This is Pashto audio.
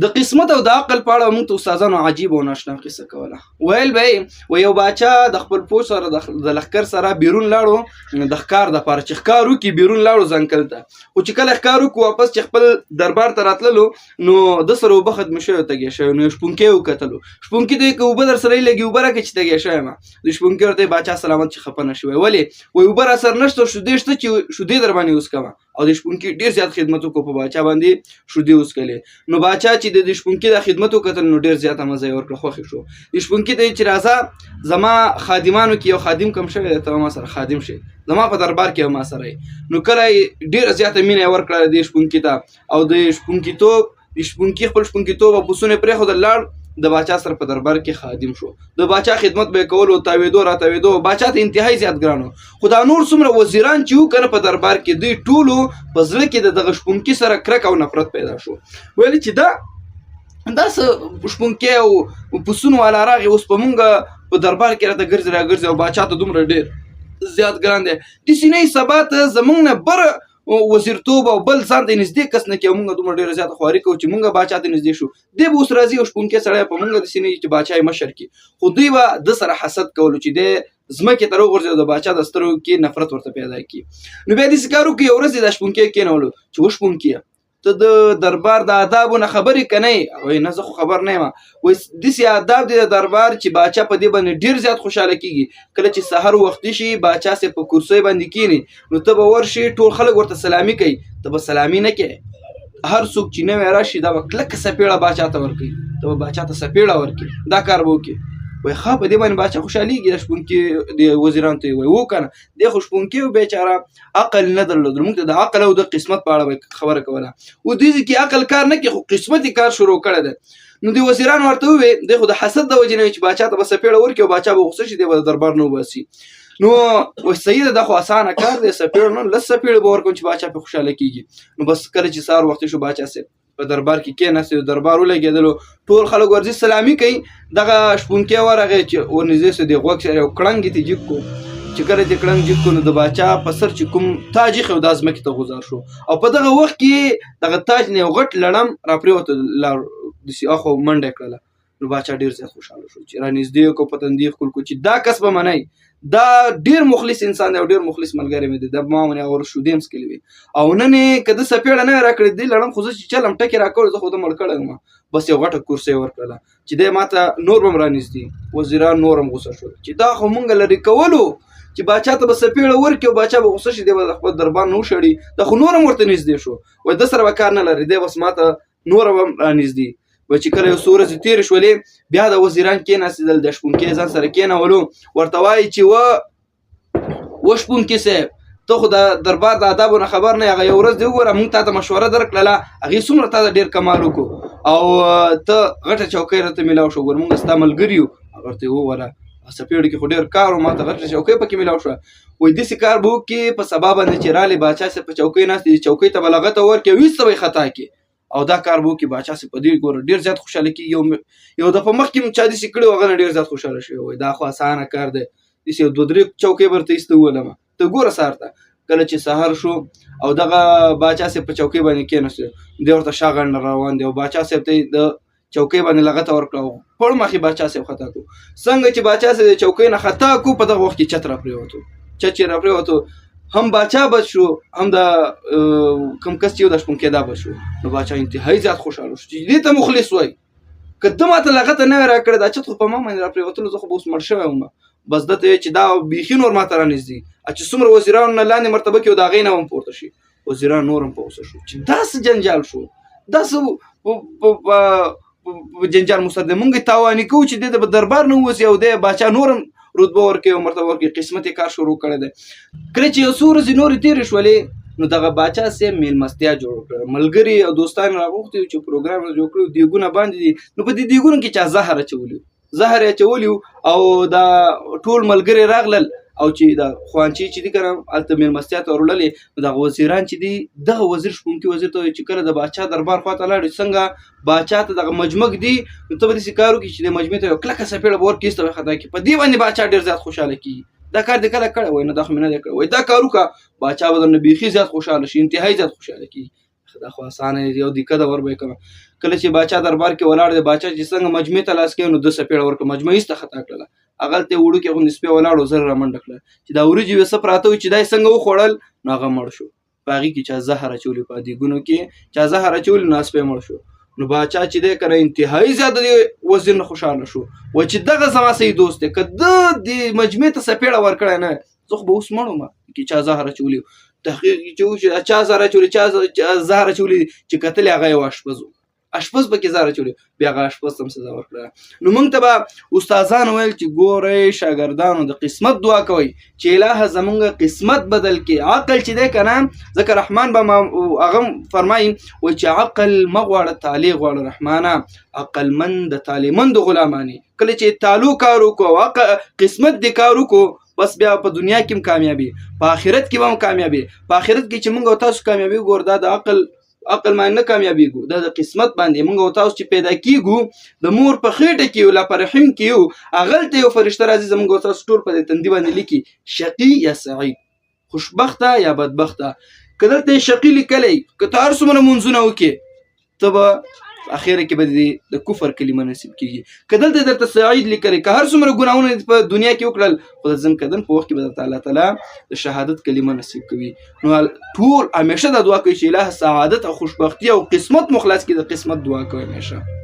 د قسمت او د عقل په اړه موږ ته استادانو عجیب او ناشنا قصه کوله. ویل به یې، و یو باچا د خپل پوځ سره د لښکر سره بیرون لاړو د ښکار دپاره، چې ښکار وکړي بیرون لاړو ځنګل ته. خو چې کله ښکار وکړو واپس چې خپل دربار ته راتللو نو د سره اوبه ختمې شوې، تږی شوی. نو شپونکی وکتلو، شپونکي ته یې که اوبه در سره لګي اوبه راکړه چې تږی شوی یم. د شپونکي ورته باچا سلامت چې خفه نه شوی، ولې؟ وایي اوبه را سره نشته، شودې شته چې شودې در باندې وڅښم. او د شپونکي ډېر زیات خدمت وکړو، په باچا باندې شودې وڅکلې. نو باچا چې د شپونکي د خدمت وکتل نو ډېر زیاته مزه یې ورکړه، خوښ شو. د شپونکي ته یې چې راځه زما خادمانو کې یو خادم کم شوی دی، ته ما سره خادم شې، زما په دربار کې ما سره یې. نو کله یې ډېره زیاته مینه یې ورکړه د شپونکي ته، او د شپونکیتوب د شپونکي خپل شپونکیتوب او پسونه یې پرېښودل، لاړ د باچا سره په دربار کې خادم شو. د باچا خدمت به یې کولو، تاوېدو راتاوېدو، باچا ته انتهایی زیات ګران و. خو دا نور څومره وزیران چې وو که نه په دربار کې، دوی ټولو په زړه کې د دغه شپونکي سره کرکه او نفرت پیدا شو. ویل چې دا څه شپونکی او پسونو والا راغی، اوس په مونږ په دربار کې راته ګرځي راګرځي او باچا ته دومره ډېر زیات ګران دی. داسې نه سبا ته زمونږ نه بره وزیرتوب او بل ځان ته نږدې کس نه کوي، مونږ دومره ډېره زیاته خواري کوو چې مونږ باچا ته نږدې شو. دی به اوس راځي او شپونکی سړی په مونږ داسې نه چې باچا یې مشر کړي. خو دوی به ده سره حسد کولو چې دی ځمکې ته راوغورځي او د باچا د سترګو کې نفرت ورته پیدا کړي. نو بیا داسې کار وکړي، یو ورځ یې دا شپونکی کېنولو چې وشپونکیه ته د دربار د آدابو نه خبرې که نه یې؟ وایي نه زه خو خبر نه یم. وایي داسې آداب دی د دربار چې باچا په دې باندې ډېر زیات خوشحاله کېږي. کله چې سهار وختي شي باچا صاحب په کرسۍ باندې کښېني، نو ته به ورشي ټول خلک ورته سلامي کوي، ته به سلامي نه کوې. هر څوک چې نوی راشي دا به کلکه څپېړه باچا ته ورکوي، ته به باچا ته څپېړه ورکړې، دا کار به وکړي. وایي ښه په دې باندې باچا خوشحالېږي. د شپونکي د وزیرانو ته یې وایي وو که نه، دی خو شپونکی و بېچاره عقل نه درلود. موږ ته د عقل او د قسمت په اړه به خبره کوله. او دې ځای کې عقل کار نه کوي خو قسمت یې کار شروع کړی دی. نو د وزیرانو ورته وویل، دی خو د حسد د وجې نه وي چې باچا ته به څپېړه ورکړي او باچا به غوسه شي، دی به د دربار نه وباسي. نو وایي صحیح ده، دا خو اسانه کار دی، څپېړه نه لس څپېړې به ورکړم چې باچا پرې خوشحاله کېږي. نو بس کله چې سهار وختي شو باچا صاحب په دربار کې کېناست، دربار ولګېدلو، ټول خلک ورځي سلامي کوي. دغه شپونکی ورغی چې ورنږدې شو، د غوږ سره یو کړنګ یې ترې جګ کړو. چې کله دې کړنګ جګ کړو نو د باچا په سر چې کوم تاج ایښی و دا ځمکې ته غوځار شو، او په دغه وخت کې دغه تاج نه یو غټ لړم راپرېوتو، لار داسې اخو منډه یې کړله. نو باچا ډېر زیات خوشحاله شو چې رانږدې یې کړو، په تندي یې ښکل کړو چې دا کس به منئ، دا ډېر مخلص انسان دی او ډېر مخلص ملګری مې دی، دا ما باندې هغه ورځ شودې هم څکلې وې، او نن یې که ده څپېړه نه وای راکړې دې لړم خو زه چې چلم ټکې راکړ زه خو ده مړ کړی وم. بس یو غټه کرسۍ یې ورکړله چې دی ما ته نور به هم رانږدې. وزیران نور هم غوسه شول چې دا خو مونږ لرې کولو چې باچا ته به څپېړه ورکړي او باچا به غوسه شي، دی به د خپل دربار نه وشړي، دا خو نور هم ورته نږدې شو. وایي ده سره به کار نه لري، دی بس ما ته نور هم رانږدې. وایي چې کله یو څو ورځې تېرې شولې بیا د وزیران کېناستېدل، د شپونکي ځان سره کېنولو، ورته وایي چې وشپونکي صاحب ته خو د دربار د آدابو نه خبر نه یې، هغه یو ورځ دې وګوره مونږ تا ته مشوره درکړله، هغې څومره تا ته ډېر کمال وکړو او ته غټه چوکۍ راته میلاو شو، ګوره مونږ ستا ملګري یو. هغه ورته یې وویله څپېړو کې خو ډېر کار و، ما ته غټه چوکۍ پکې میلاو شوه. وایي داسې کار به وکړي په سبا باندې چې رالې باچا صاحب په چوکۍ ناست دی، چوکۍ ته به لغته ورکړي او ویسته به یې خطا کړي، او دا کار به وکړي. باچا صاحب په دې ګوره ډېر زیات خوشحاله کېږي. یو دفعه مخکې هم چا داسې کړي وو، هغه نه ډېر زیات خوشحاله شوی. وایي دا خو اسانه کار دی، داسې یو دوه درې چوکۍ به ورته ایسته وولمه، ته ګوره سهار ته. کله چې سهار شو او دغه باچا صاحب په چوکۍ باندې کېناست، دی ورته شا غنډه روان دی او باچا صاحب ته یې د چوکۍ باندې لغته ورکړه او پړ مخې باچا صاحب خطا کړو. څنګه چې باچا صاحب د چوکۍ نه خطا کړو په دغه وخت کې چت راپرېوتو، چت چې راپرېوتو هم باچا بچ شو هم د کوم کس چې د شپونکی دا بچ شو. نو باچا انتهایی زیات خوشحاله شو چې دې ته مخلص وای، که ده ماته لغته نه وای راکړې دا چت خو په ما باندې راپرېوتلو، زه خو به اوس مړ شوی وم. بس ده ته یې چې دا بیخي نور ماته رانږدې، چې څومره وزیرانو نه لاندې مرتبه کې و د هغې نه هم پورته شي. وزیران نور هم په غوسه شو چې دا څه جنجال شو، دا څه جنجال مو سره دی، مونږ یې تاواني کوو چې دی د دربار نه ووځي او دی باچا نور هم رتبه ورکوي او مرتبه ورکوي، قسمت یې کار شروع کړی دی. کله چې یو څو ورځې نورې تېرې شولې نو دغه باچا صاحب مېلمستیا جوړه کړه، ملګري او دوستان یې راغوښتي وو چې پروګرام یې جوړ کړی و، دیګونه باندې دي. نو په دې دیګونو کې چا زهر اچولي وو، زهر یې اچولي وو او دا ټول ملګري راغلل او چې دا خوانچې چې دي که نه هلته مېلمستیا ته وروړلې. نو دغه وزیران چې دي دغه وزیر شپونکي وزیر ته وایي چې کله د باچا دربار خواته لاړ څنګه باچا ته دغه مجمک دي، نو ته به داسې کار وکړي چې د مجمع ته یو کلکه څپېړه به ورکړي، ایسته به یې خطا کړي. په دې باندې باچا ډېر زیات خوشحاله کېږي. دا کار دې کله کړی؟ وایي نه دا خو مې نه دی کړی. وایي دا کار وکړه، باچا به درنه بیخي زیات خوشحاله شي، انتهایی زیات خوشحاله کېږي. دا خو اسانه دی، یو دیکه د ور به کوم. کله چې باچا دربار کې ولاړ دی، باچا چې څنګه مجمع ته لاس کې، نو د سپېړه ورکړه، مجمع یې خطا کړله. هغلته وړوکی غوندې سپی ولاړ و، زر رامنډه کړه چې دا وریجې وې څه پراته وي چې دا یې څنګه وخوړل، نو هغه مړ شو. په هغې کې چا زهر اچولي، په دیګونو کې چا زهر اچولي، نو سپی مړ شو. نو باچا چې دی کنه انتهایی زیات دی وزیر نه خوشحاله شو، و چې دغه زما صحیح دوست دی، که ده دې مجمع ته څپېړه ورکړی نه، زه خو به اوس مړ وم، کې چا زهر اچولي. تحقیق چې وشو چا زهر اچولي، چا زهر اچولي، چې کتلې هغه یو اشپز و، اشپز پکې زهر اچولي، بیا هغه اشپز ته هم سزا ورکړه. نو موږ ته به استادانو ویل چې ګورئ شاګردانو، د قسمت دعا کوئ چې الهه زمونږ قسمت بدل کړي. عقل چې دی که نه، ځکه رحمان به هغه فرمایي وایي چې عقل مه غواړه، طالع غواړه رحمانه، عقلمند د طالعمندو غلامانې. کله چې تالو کار وکړو او قسمت دې کار وکړو، بس بیا په دنیا کې هم کامیابي، په آخرت کې به هم کامیابي. په آخرت کې چې موږ او تاسو کامیابي وګورو، دا د عقل باندې نه کامیابیږو، دا د قسمت باندې. موږ او تاسو چې پیدا کیږو د مور په خېټه کې یو، لا په رحم کې یو، هغلته یو فرشته راځي زموږ او تاسو ټول په دې تندي باندې لیکي شقي یا سعید، خوشبخته یا بدبخته. که دلته یې شقي لیکلی، که ته هر څومره مونځونه وکړې، ته به اخیره کې به دې د کفر کلمه نصیب کیږي. که دلته درته سعید لیکلی، که هر څومره ګناهونه دې په دنیا کې وکړل، خو د ځمکدن په وخت کې به درته الله تعالی د شهادت کلمه نصیب کوي. نو ټول همیشه دا دعا کوي چې الهه سعادت او خوشبختی او قسمت مو خلاص کړي، د قسمت دعا کوي همیشه.